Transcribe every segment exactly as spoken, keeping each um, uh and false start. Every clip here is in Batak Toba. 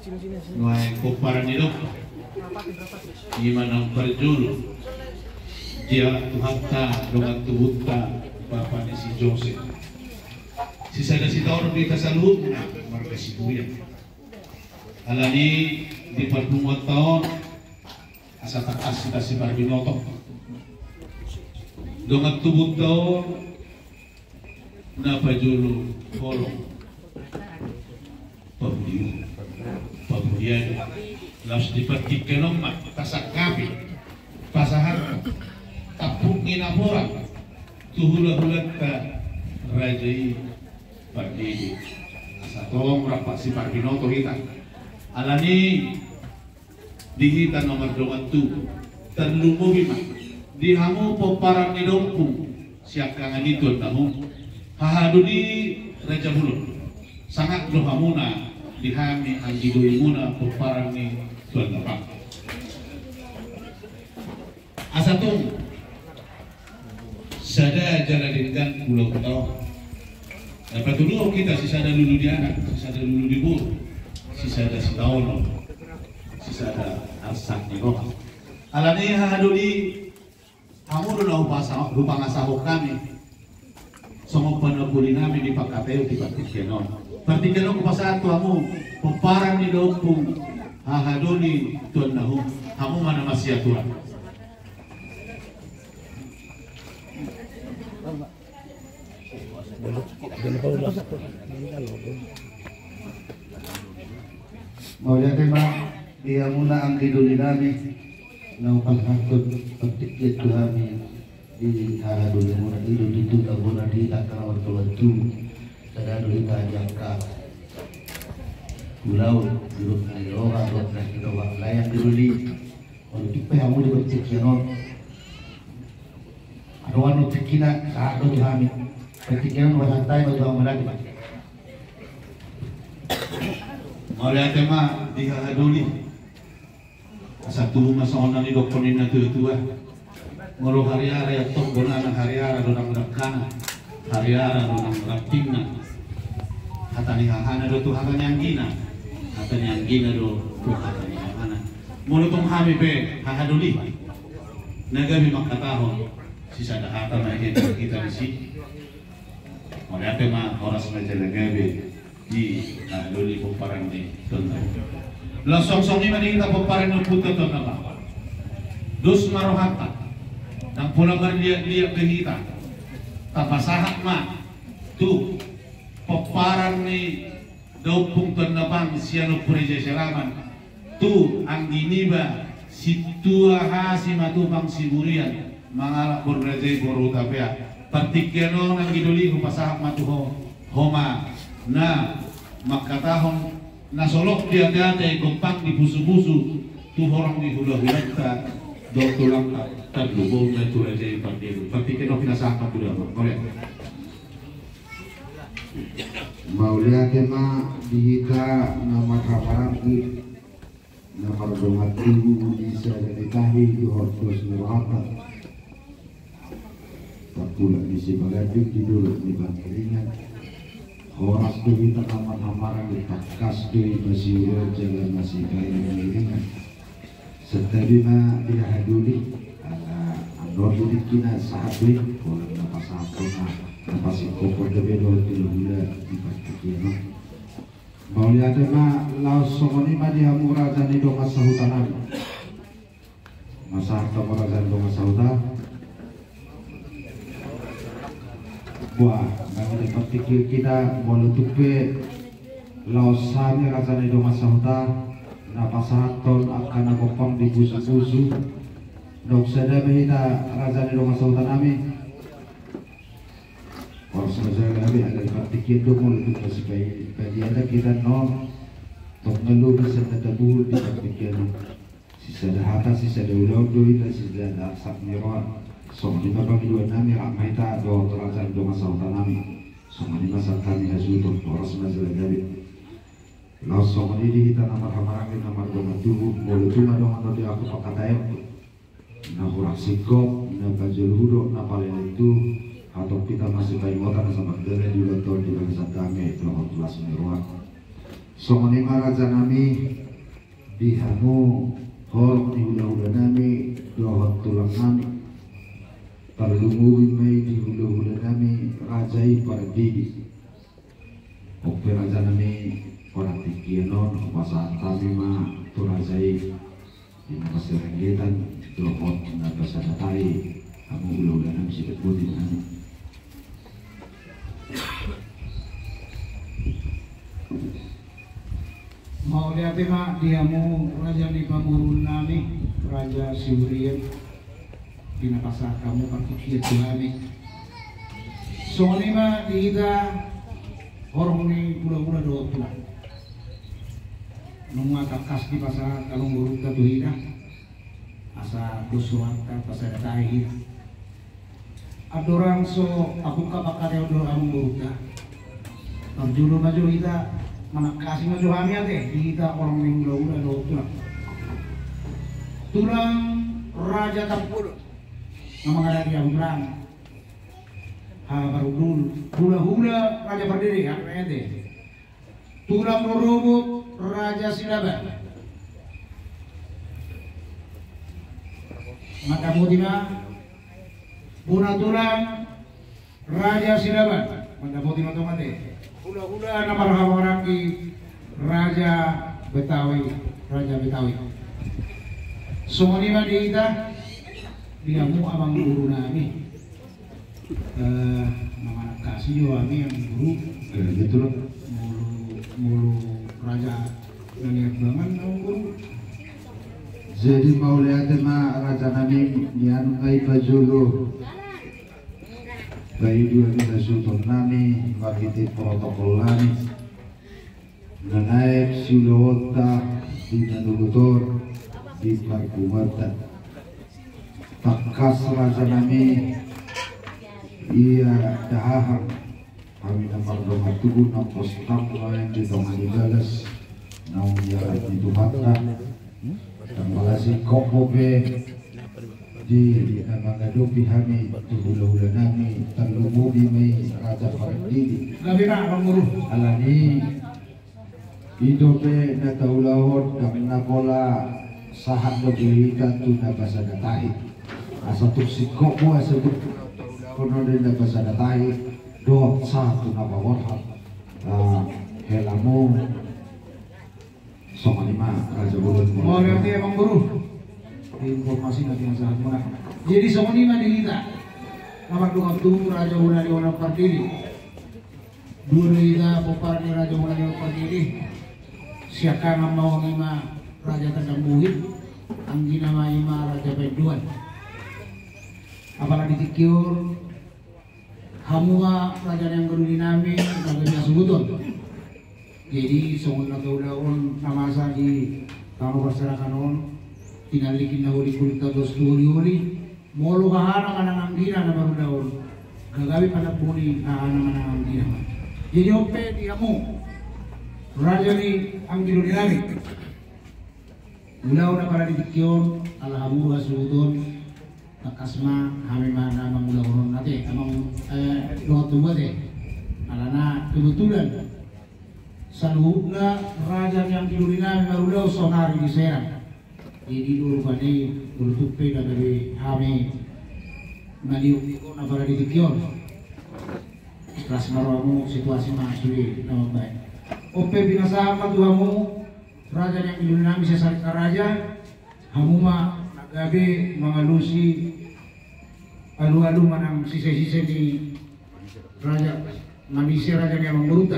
Nuaeng pomparan ni dompak, ima naung parjolo dialap Tuhanta dongan tubunta, bapa ni si Josep. Sisada sitaonon do hita saluhutna marga Siburian. Alani di parpunguanta on, asa tangkas hita siparbinoto. Dongan tubunta on na pajolo holong, pamuliu, pamulian. Laos di partingkian on ma tasangkapi, pasahat tampuk ni naporan tu hulahulanta raja i, pandidi. Asa tong rap siparbinoto hita. Alani di hita na mardongan tubu, tarlumobi ma di hamu pomparan ni da Ompung siangkangan i tuan na hum, haha doli raja bolon. Sangap do hamuna di hami anggi doimuna pomparan ni tuan na pang. Asa tong sada jala denggan ulaonta on. Na patuduhon hita sisada lulu di anak, sisada lulu di boru, sisada sitaonon, sisada arsak ni roha. Alani i haha doli, hamu do na hupasa-, hupangasahon hami songon panamboli nami di pangkataion di partingkian on. Partingkian on hupasahat tu hamu pomparan ni da Ompung, haha doli tuan na hum, hamu ma na masiaturan. Mauliate ma di hamuna anggi doli nami, na hupasahathon partingkian tu hami di haha dolimuna i do tutu na bona di angka na martonggo tubu. Sada do hita di angka ulaon di rut ni roha, rut na hita uang layang di doli. Olo, tuk pe hamu di partingkian on. Adong anu tingkina, sahat do tu hami. Partingkian on, santai ma tu hamu lagi. Mauliate ma di haha doli. Asa tubu ma songon na nidokkon ni natuatua. Molo hariara i antong bonana, hariara do nang dangkana, hariara do nang rampingna. Hata ni hahana do tu hata ni anggina, hata ni anggina do tu hata ni hahana. Molo tong hami pe haha doli na gabe mangkatahon sisada hata ma i, hita disi. Mauliate ma, horas ma jala gabe di, ah, doli pomparan ni tuan na hum. Laos songon i ma di hita pomparan ni ompunta tuan na pang. Dos ma rohanta, ndang pola marliatliat be hita. Tapasahat ma tu pomparan ni da Ompung tuan na pang sian Ompu Raja Sialaman, tu anggi niba Sintua Hasimatupang Siburian, mangalap boru raja i boru Hutapea. Partingkian on anggi doli, hupasahat ma tu ho, ho ma na mangkatahon na solot di ateate, gompang di pusupusu, tu horong ni hulahulanta dohot tulangta, tarlumobi ma tu raja i, pandidi. Partingkian on pinasahat ma tu damang. Mauliate. Mauliate ma di hita na marhahamaranggi, na mardongan tubu di sada ni tahi dohot dos ni rohanta. Tapulak ni Sibagading di dolok ni Pangiringan. Horas do hita na marhahamaranggi, tangkas do i masiula jala masipaingiringan. Santabi ma di haha doli, ala andor di tingkina sahat do i, holan na pasahathon na, na pasingkophon dope dohot hulahula di partingkian on. Mauliate ma. Laos songon i ma di hamu raja ni dongan sahuta nami. Masahat hamu raja ni dongan sahuta. Buah, nang di partingkian kita, molo tung pe laos hami raja ni dongan sahuta na pasahathon angka na gompang di pusupusu, naung sada be hita raja ni dongan sahuta nami. Horas ma jala gabe, ala di partingkian do molo tung pe sipaingiringan hita, no, tong na lobi sian na tabuhul di partingkian on. Sisada hata, sisada ulaon do hita, sisada arsak ni roha. Songon i ma pangidoan nami, rap ma hita dohot raja ni dongan sahuta nami. Songon i ma sahat hami hasuhuton, horas ma jala gabe. Laos songon i di hita na marhahamaranggi, na mardongan tubu, molo tung adong na di ahu pangkataion na hurang singkop, na pajolo hudok, na palelet tu, hatop hita masipaingotan asa mardalan di ulaonta on di bagasan dame dohot las ni roha. Songon i ma raja nami, di hamu horong ni hulahula nami dohot tulang nami. Tarlumobi ma i di hulahula nami raja i Pardede. On pe raja nami, pada tingki on hupasahat hami ma tu raja i. Di na pasirenggetan dohot na pasada tahi, hamu hulahula nami, sidapotan nami. Mauliate ma di hamu raja ni pamoruon nami, Raja Siburian. Di na pasahat hamu partingkian tu hami. Songon i ma di hita horong ni hulahula dohot tulang. Nunga tangkas dipasahat amangborunta tu hita, asa dos rohanta pasada tahi hita. Andorang so apungka pangkataion dohot amangborunta, parjolo ma jo hita manangkasi ma jo hami ate di hita horong ni hulahula dohot tulang. Tulang Raja Tampubolon na mangaranto di Ambrang. Haha parhundul, hulahula Raja Pardede, ate. Tulang rorobot Raja Silaban. Mandapoti ma. Bona tulang Raja Silaban. Mandapoti ma tong ate. Hulahula na marhahamaranggi Raja Betawi, Raja Betawi. Songon i ma di hita, di hamu amangboru nami. Eh, na manangkasi jo hami amangboru. Eh, betul. Molo, molo raja na niambangan amangboru. Jadi mauliate ma raja nami, nian ma i pajolo. Bahen dua ni hasuhuton nami marhite protokol nami. Na naeng siulaonta di na dohot on di parpunguanta. Tangkas raja nami, ia dahahang hami na mardongan tubu na pos tam naeng di tonga ni bagas naung diarat ni Tuhanta. Tangkas singkop pe di na mangadopi hami tu hulahula nami, tarlumobi ma i Raja Pardede. Gabe ma amangboru. Alani i dope na taulahon, ndang na pola sahat dope hita tu na pasada tahi. Asa tung singkop ma asa tung taulahon on di na pasada tahi dohot sahat tu na paborhat. Ah, helamu. Songon i ma raja bolon. Mauliate amangboru. Informasi na pinasahat muna. Jadi songon i ma di hita na mardongan tubu raja bolon ni Pardede. Dua do hita pomparan ni raja bolon ni Pardede. Siangkangan ma on i ma Raja Tanjung Buhit. Anggina ma i ma Raja Pahinduan. Apala di tingki on hamu ma raja ni angka doli nami na gabe hasuhuton. Jadi songon na taulahon na masa di tano parserahan on, tinallik inna holi kulit tagos tu holi-holi. Molo hahana manang anggina na marulaon, gagabe panambuni hahana manang anggina ma. Jadi on pe di hamu raja ni angka doli nami, ulaon apala di tingki on ala hamu hasuhuton. Tangkas ma hami ma na mangulahon on ate, amang, eh, dohot tubu ate. Alana kebetulan saluhutna raja ni angka doli nami marulaon sonari di Serang. Jadi do rupani molo tung pe na gabe hami maliuk-liuk on apala di tingki on. Las ma rohamu, situasi ma sude na mambaen. On pe pinasahat ma tu hamu raja ni angka doli nami sian Salengka Raja. Hamu ma na gabe mangalusi alu-alu manang sise-sise ni raja, manise raja ni amangborunta.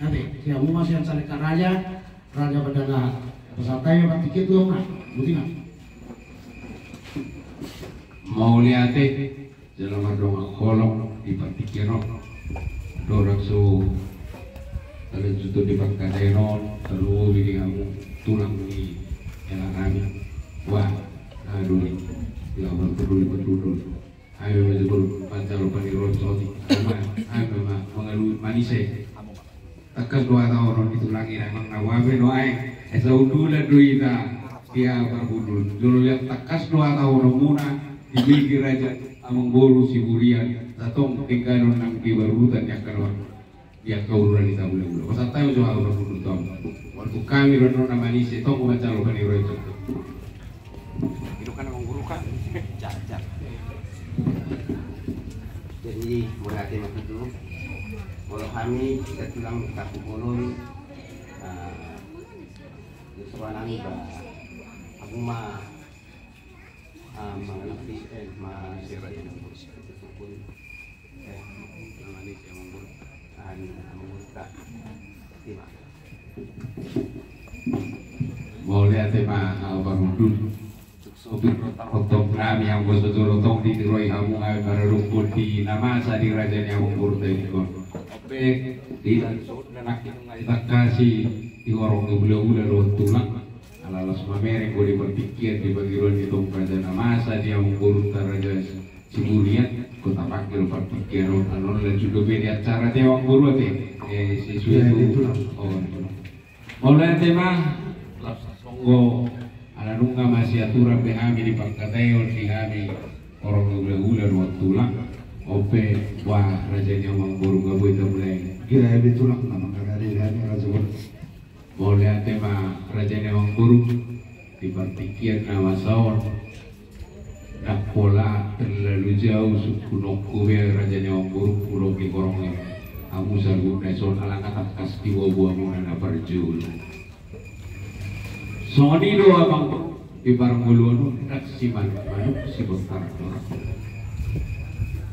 Ate, si hamu ma sian Salengka Raja, Raja Pandalahan. Pasahat hami ma partingkian tu hamu na, boti na. Mauliate. Jala mardongan holong di partingkian on. Andorang so talanjuthon di pangkataion on, tarlumobi di hamu tulang ni hela nami. Wah, aduh, di hamu parhundul-parhundul. Ayo, ayo, ayo, panjalo paniron soti. Ayo ma, ayo ma, mangalusi manise. Tangkas do hata on di tulang i, amang na boha pe nuaeng. Asa hundulan do hita, dia parhundul. Jolo liat tangkas do hata on muna, di bege raja, amangboru Siburian, satong dengganon nang di barurutan ni angka dongan. Di angka ururan ni taula-ula. Pasahat hami jo hamu na hundul tu hamu. Molo tung hami do annon na manise, tong manjalo hami ro i. Ido kan amang guru kan. Jar, jar. Jadi, mauliate ma tutu. Molo hami, tingki tulang, tingki bolon. Ah, suanami ba. Aku ma Ah, manganak di, eh, ma-, eh, manganak di, eh, manganak di, eh, manganak di, ah, ni, manganak di, tak. Terima. Mauliate ma, ah, parhundul. Sopir rotang-rotong nami, anggo so rotong di, diroi hamu, ah, parhundul di na masa di raja ni amangboru ta ingkon. Ope, di dan so, dan akhir ngai takasi, di horong ni hula-hula dohot tulang. Ala laos mamereng do di partingkian di pangidoan ni tong raja na masa di amangboru ta Raja Siburian, kota panggil partingkian on, annon lanjut dope di acara te amangboru ate. Eh, sesuai tu. Oh. Mauliate ma, laos songon ala nunga masiaturan be hami di pangkataion di hami, horong ni hula-hula dohot tulang. Ope, wah, raja ni amangboru, nga boi tamulai. Gabe tulang na mangarade hami raja boru. Mauliate ma raja ni amangboru, di partingkian na masa on. Ndang pola terlalu jauh sungkunonku be raja ni amangboru, hudok di horong i. Hamu saluhutna dison ala nga tangkas di boaboamuna na parjolo. Songon i do amangboru, di parngoluon on ndang simanuk-manuk sibontar dorang.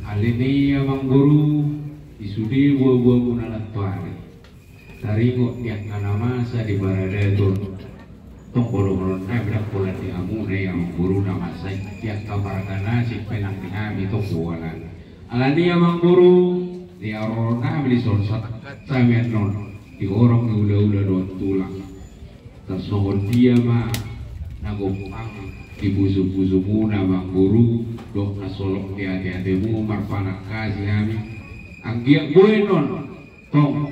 Alani i amangboru, di sude boaboamuna nantoari. Taringot di angka na masa di paradaton. Tong boaboanami ndang pola di hamuna i amangboru na masa i, di angka pargana sipelak di hami tong boanan. Alani i amangboru, di haroro nami dison satangkas hami annon, di horong ni hula-hula dohot tulang. Tarsongon dia ma na gompang di pusu-pusumuna amangboru, dohot na solop di ate-atemu marpanangkasi hami. Anggiat boi annon. Tong,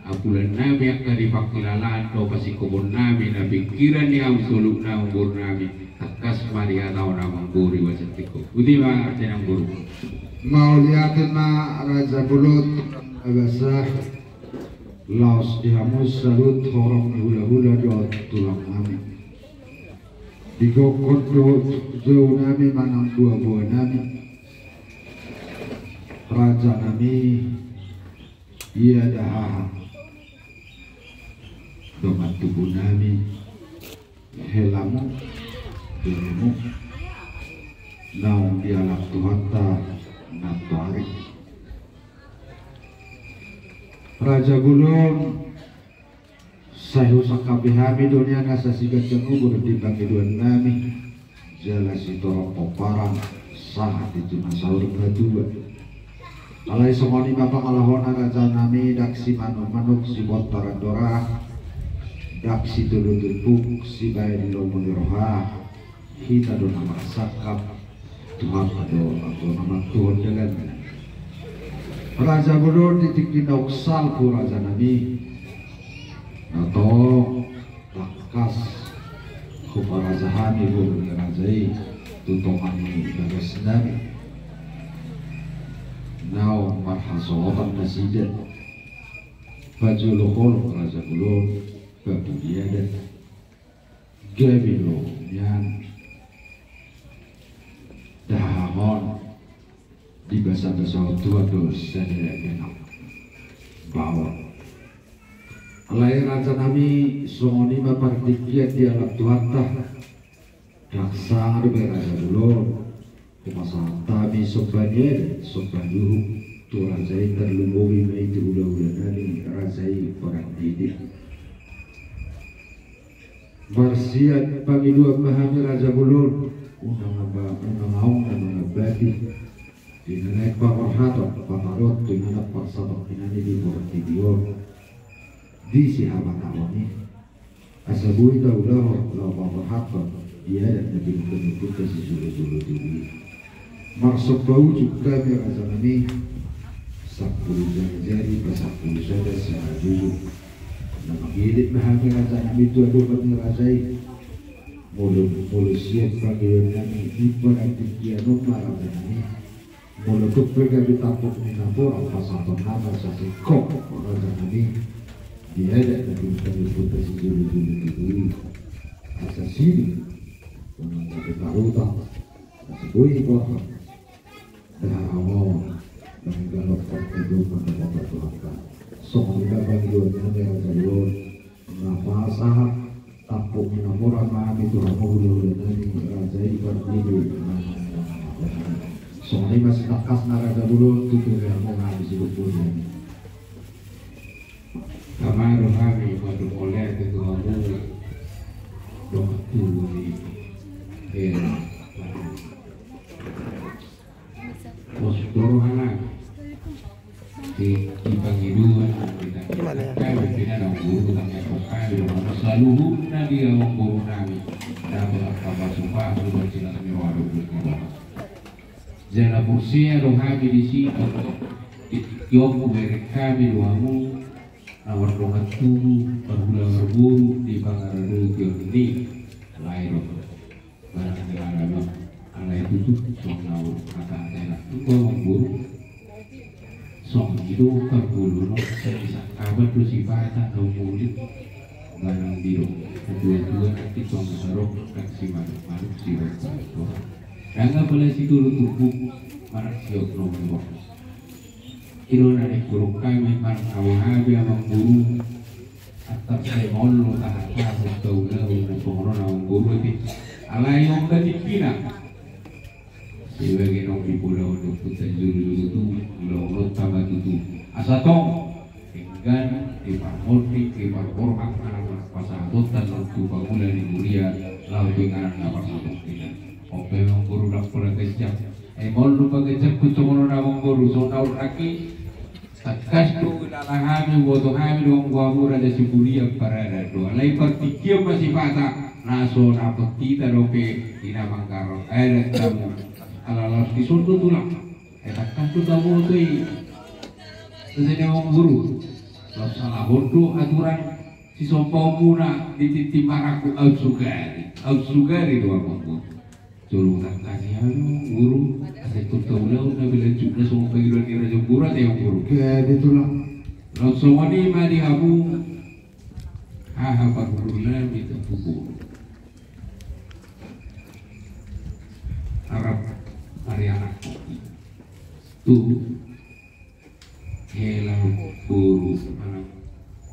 apulannami angka di pangkilalaan dohot pasingkoponnami na pingkiran ni hamu saluhutna amangborunami, tangkas ma dihatahon amangboru i basahan tingkos. Boti ma raja ni amangboru. Mauliate ma raja bolon, na basa, laos di hamu saluhut horong ni hula-hula dohot tulangnami. Di gokhon dohot jounami manang boaboanami. Rajanami. Ia da haha. Dongan tubunami, helamu, beremu, naung dialap Tuhanta nantoari. Raja bolon, sai husangkapi hami do nian asa siganjang umur di pangidoannami. Jala sitorop pomparan sahat di tuna saur matua. Alai songon i ma pangalahona rajanami, ndang simanuk-manuk sibontar andora, ndang situlu tumpuk sibaen lomo ni roha. Hita do na marsangkap, Tuhanta do anggo na mantuhon dalanna. Raja bolon, di tingki naung salpu rajanami, na tong tangkas huparaja hami boru ni raja i tu tonga ni bagasnami. Naung marhasohotan nasida. Pajolo holong raja bolon, papudiadan. Gabe do nian. Dahahangon. Dibasabasahon Tuhan do sada ganap baor. Alai rajanami, songon i ma partingkian dialap Tuhanta. Ndang sanga dope raja bolon hupasahat hami somba ni adat, somba ni uhum tu raja i, tarlumobi ma i tu hulahulanami raja i Pandita. Marsiat pangidoan ma hami raja bolon, unang amba, unang aung na mangambati. Di na naeng paborhaton, patarot, di na naeng parsatongkinan i di portibi on. Di sihabatahon i. Asa boi taulahon laho paborhathon di adat na pinungka-pungka sijolo-jolo tubu i. Marsomba ujung hami rajanami, sampulu jari-jari pasampulu sada simanjujung. Na mangelean ma hami rajanami tu adopan ni raja i. Molo, molo sian pangidoannami di partingkian on ma rajanami. Molo tung pe gabe tampuk ni napuran pasahaton nama sasingkop raja nami, di adat na pinta ni puta sijulu-julu tutu i. Asa sidung manang gabe taruta, asa boi borhat. Dahara on, dahara galok parkeduman dohot Tuhanta. Songon i ma pangidoan nami raja i on. Na pasahat tampuk ni napuran ma hami tu hamu hulahula nami raja i pardidu. Songon i ma sitangkasna raja i on, tutu ni hamu hami sibuk budi hami. Tama do hami mandok mauliate tu hamu. Dongan tubu ni hela. Pos do roha nami. Di, di pangidoan, di tangiang nami, di na naung guru, tangiang nami, di na saluhutna di amangboru nami. Dapot angka pasupasu, di silas ni roha dohot ni roha. Jala porsea do hami disi, di, di ompu bereng hami do hamu, na mardongan tubu, marhula marboru, di pangaradoti on ni lae dohot. Barang ni alana, alai tutu, songon na hurang hata-hata enak tu amangboru. Songon i do parguru on, sai sangkapan do sipata na umuli. Barang di do, na tua-tua nanti songon sadok, nang simanuk-manuk sibaen-baen. Nang apala situru tubu, manang siop na umuli. I do na ningkon hami manang na wahabi amangboru. Antar sai molo tahathahon taulahon na songon on amangboru ate. Alai on batik hina. Sebagai naung dipodahon dohot punta juru-juru tu, ulaon on tama tutu. Asa tong, denggan, diparmonding, diparborhat, manang pasahaton tano tu pangula ni huria, laho tu inganan na parsatongkinan. On pe amangboru dang pola ganjang. Ai molo paganjangkon songon on amangboru, songon na hurang i. Tangkas do ilala hami, huboto hami do anggo hamu raja Sibulian paradat do. Alai partingkian ma sipata, na so dapot hita dope di na manggarar adat hamu. Ala laos dison do tulang. Ai tangkas do taboto i. Asa ni amangboru. Laos salahon do aturan sisombaonmuna di tintin marangkup, aut sugari. Aut sugari do amangboru. Jolo tangkasi hami amangboru, asa tung taulahon na bilanjutna songon pangidoan ni raja boru ate amangboru. Gabe tulang. Laos songon i ma di hamu, haha parhundul nami Tampubolon. Arap ari anak kopi. Tu hela boru manang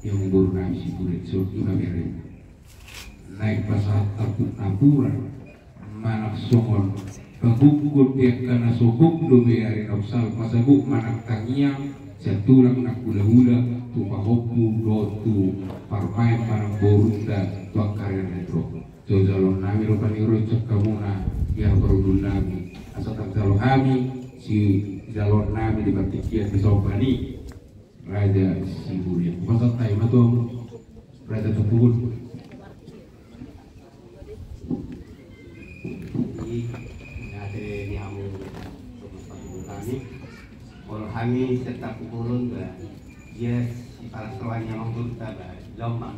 amangboru nami Siburet, songon i ma bereng. Naeng pasahat tampuk napuran manang songon pagungkon di angka na so gok dope ari naung salpu, asa gok manang tangiang sian tulang nang hulahula tu pahompu dohot tu parmaen manang borunta tu angka ari na ro. Jalo-jaloon nami do pangidoan sian hamuna, ia parhundul nami. Asa tang jalo hami sijaloon nami di partingkian di somba ni raja Sibulian. Hupasahat hami ma tu raja Tampubolon. Jadi, mauliate di hamu, sobat parhundul nami. Molo hami sian Tampubolon ba, ia sipalas roha ni amangboru ta ba, jomma.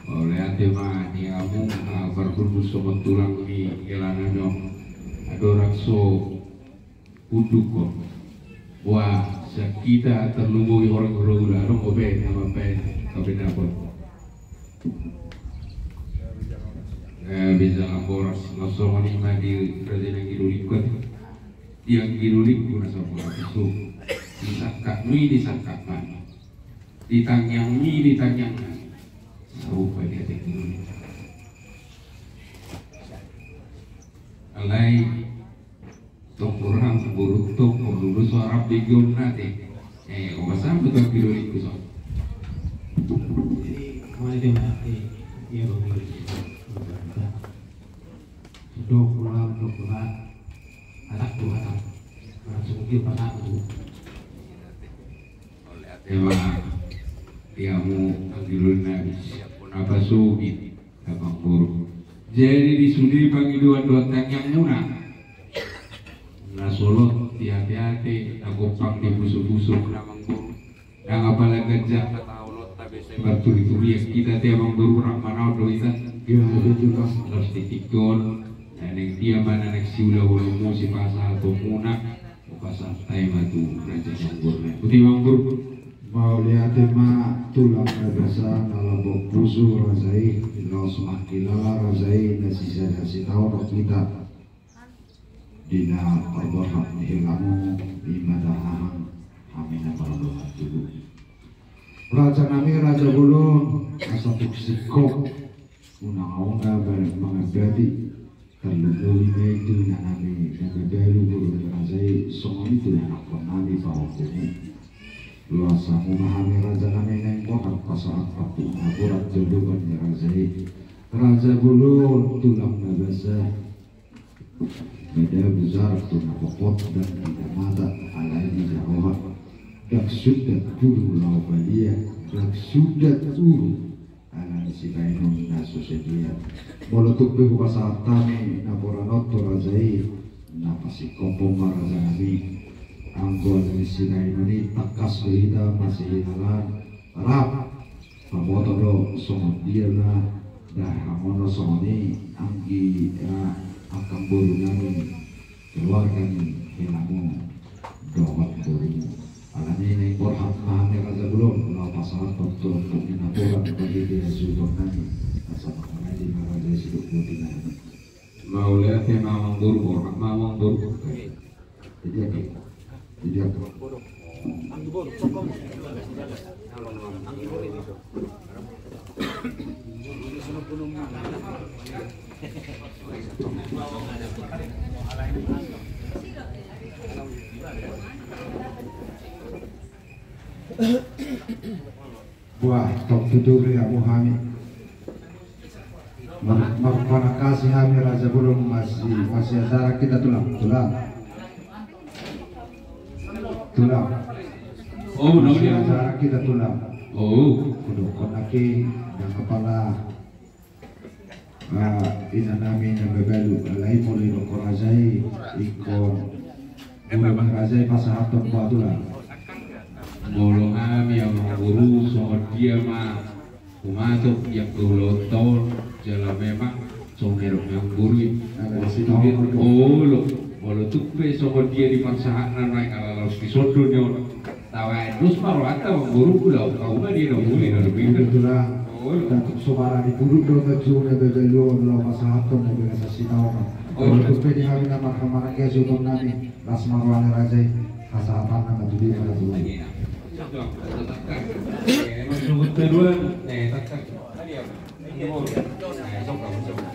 Mauliate ma di hamu, ah, parhundul songon tulang ni hela nami on. Andorang so undukhon. Wah, sian hita tarlumobi horong hulahula, adong dope na mambaen, dope dapot. Eh, bisa laporas, na songon i ma di raja ni anggi dolingku. Di anggi dolingku na sabola pisu. Di sangkapmi, di sangkapnami. Di tangiangmi, di tangiangnami. Sarupa di anggi dolingku. Alai, tong hurang, buruk tong, porlu do so arap begeonna ate. Eh, o, pasahat tu anggi dolingku son. Jadi, mulai dengan, eh, ia bang, dok pulang, dok pulang. Anak tu anak. Anak sungkil pasahat tu. Ema, ia mu anggi dolingku na siap pun apa sugi. Amangboru. Jadi di sude pangidoan dohot tangiangmuna. Na solot di ate-ate, na gompang di pusu-pusu, amangboru. Nang apala ganjang na taolot, tabe sai marturi-turian hita ate amangboru, rap manaon do hita. Iya, betul, Bang. Terus di tingki on, Naeng dia ma na naeng siulahononmu sipasahatonmuna, hupasahat hami ma tu raja ni amang boru. Boti ma amang boru. Mauliate ma tulang na basa na lambok pusu raja i, laos mangkilala raja i na sisada sitaonon hita. Di na parborhat ni helamu i ma da hahang hami na mardongan tubu. Raja nami raja bolon, asa tung singkop. Unang ahu na baen mangambati, tarlumobi ma i tu inanami na mabalu boru ni raja i, songon i tu ianakkonnami pahompumu. Loas hamu ma hami raja nami naeng borhat pasahat patuk na borat jolo baen ni raja i. Raja bolon tulang na basa. Madabu jarak tu na popot dan di na mata alai di na roha. Ndang sundat puru laho balia, ndang sundat uru. Alani sibaenon na so sadia. Molo tung pe hupasahat hami naporan on tu raja i, na pasingkophon ma raja nami. Anggo alani sibaenon i tangkas do hita masihilalaan. Rap paboto do songon dia ma dahamono songon i anggi, angka boru nami. Keluarga ni helamu dohot borumu. Alani i naeng borhat ma hami raja bolon laho pasahathon tu ompung ni naporan marhite hasuhuton nami. Asa mangoloi ma raja i sidok boti nami. Mauliate ma amang boru, borhat ma amang boru. Jadi apa? Jadi apa? Buah, tong tuturi hamu hami. Mar-, marpanangkasi hami raja bolon masi-, masiacara hita tulang, tulang. Tulang. Oh, masiacara hita tulang. Oh. Kudokkon aki, ndang apala. Ah, inanami na mabalu, alai molo didok raja i, ingkon boru ni raja i pasahathon, bah, tulang. Molo hami amang boru songon dia ma humatop di angka ulaonta on, jala memang songon na nidok ni amang boru i. Molo tung pe songon dia di parsahatna naeng ala laos di son do ni on. Tabaen dos ma rohanta amang boru, ulaon hamu ma di na uli na dope. Kebetulan. Olo. Datuk sobara di puduk do na juna bebelu on laho pasahathon na bebelu sasita oma. Olo. Olo, tung pe di hami na marhamaranggi hasuhuton nami, las ma roha ni raja i, hasahatanna ma tu dia ma tu dia. Emang sebut kedua, eh, tak, tak.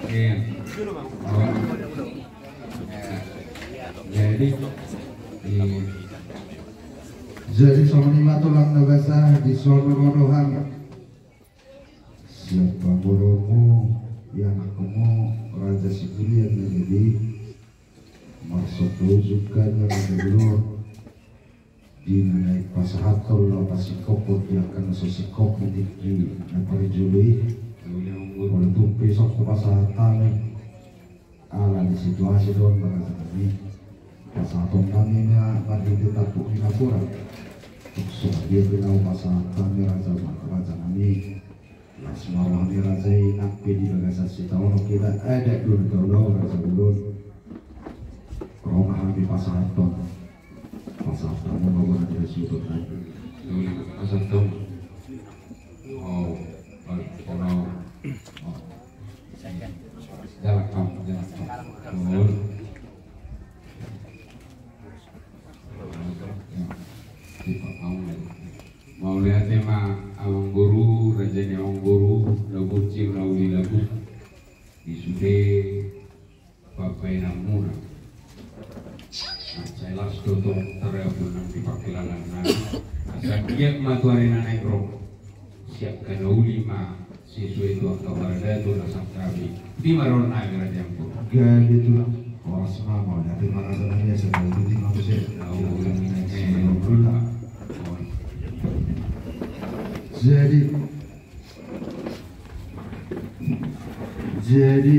Iya. Jadi, iya. Jadi songon i ma tulang na basa di son ro rohana. Sian pangolomu, ianakmu, Raja Siburian na jadi. Marsomba ujung kan na jadi. Di na naeng pasahathon laho pasingkophon di angka na so singkop di tingki na parjolo i. Molo tung pe so hupasahat hami. Alani situasi do on raja nami. Pasahaton nami ma marhite tampuk ni naporan. Tung songon dia pe na hupasahat hami raja, raja nami. Las ma roha ni raja i nang pe di bagasan sitaonon hita, eh, adat do na taulahon raja bolon. Ro ma hami pasahathon. Pasahathon ma bona di hasuhuton nami. Pasahathon. Oh, oh, oh. Jalan kam, jalan kam. Oh. Mauliate ma amang boru, raja ni amang boru, na bocil na uli lagu. Di sude pambaenanmuna. Sai las do tong tarapul nang di pangkilalaan nami. Asa giat ma tu ari na naeng ro. Sian angka na uli ma sesuai tu angka paradaton na sangkapi. Di marona ni raja amang boru. Jadi tulang. Horas ma, mauliate ma raja nami, asa tahu di ma muse. Tahu di ma muse. Jadi, jadi,